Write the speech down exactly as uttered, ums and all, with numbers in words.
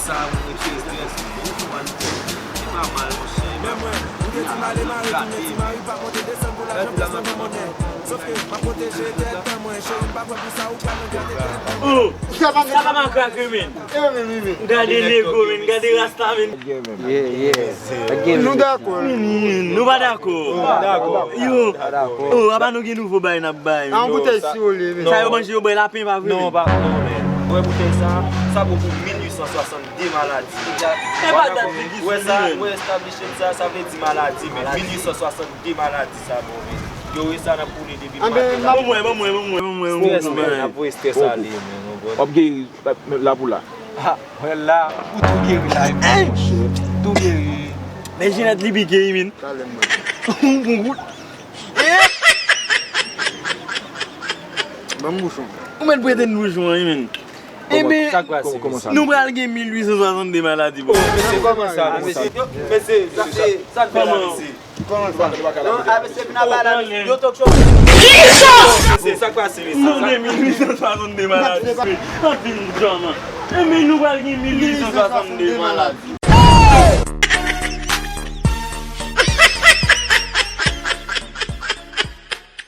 Sa moun yo ki estrès, ou fou an tèt. Se pa mal, monchè. Men mwen, ou gen ti male mare, tounen ti mari, pa monte desann pou lajan, pèsonn pa monnen. Sòf ke m ap pwoteje tèt an mwen, cheri, m pa pran pou sa ou pral nan gate tèt an mwen. Oh, sa pa makak, men. Gade nego, men, gade rasta, men. Yeah, yeah. Nou dakò. Nou pa dakò. Yo, oh, apa nou gen nouvo bagay n ap bay, men. An boutèy siro li, men. Sa yo manje, yo bwè lapen, pa vre, men. Non, pa, non, men. Wè boutèy sa, sa bon pou mil uit san swasannde maladi. E pa dat li ki sou li, men. Wè establishment sa, sa vle di maladi, men. Mil uit san swasannde maladi sa bon, men. Yo, wè sa n ap koule depi maten. Ban mwen, ban mwen, ban mwen, ban mwen, ban mwen. Strès, men, n ap voye strès ale, men. W ap geri la pou la. Ah, wè la, ou tou geri la, monchè. Tou geri. Men Jenèt li pike, wi, men. Talè mwen. Ou bon gout. Ban m bouchon. Ou mèt prete n bouchon an, wi, men. Enben, sa k pase, mesye? Nou pral gen mil uit san swasannde maladi, bon. Mesye, kòman sa, mesye? Mesye, sa, sa, sa n fè la, mesye? Kòman sa? Non, a, mesye, vin aba la, mesye. Yo, talk show. Mesye, sa k pase, mesye? Nou gen mil uit san swasannde maladi. Anpil djòman. Enben, nou pral gen mil uit san swasannde maladi.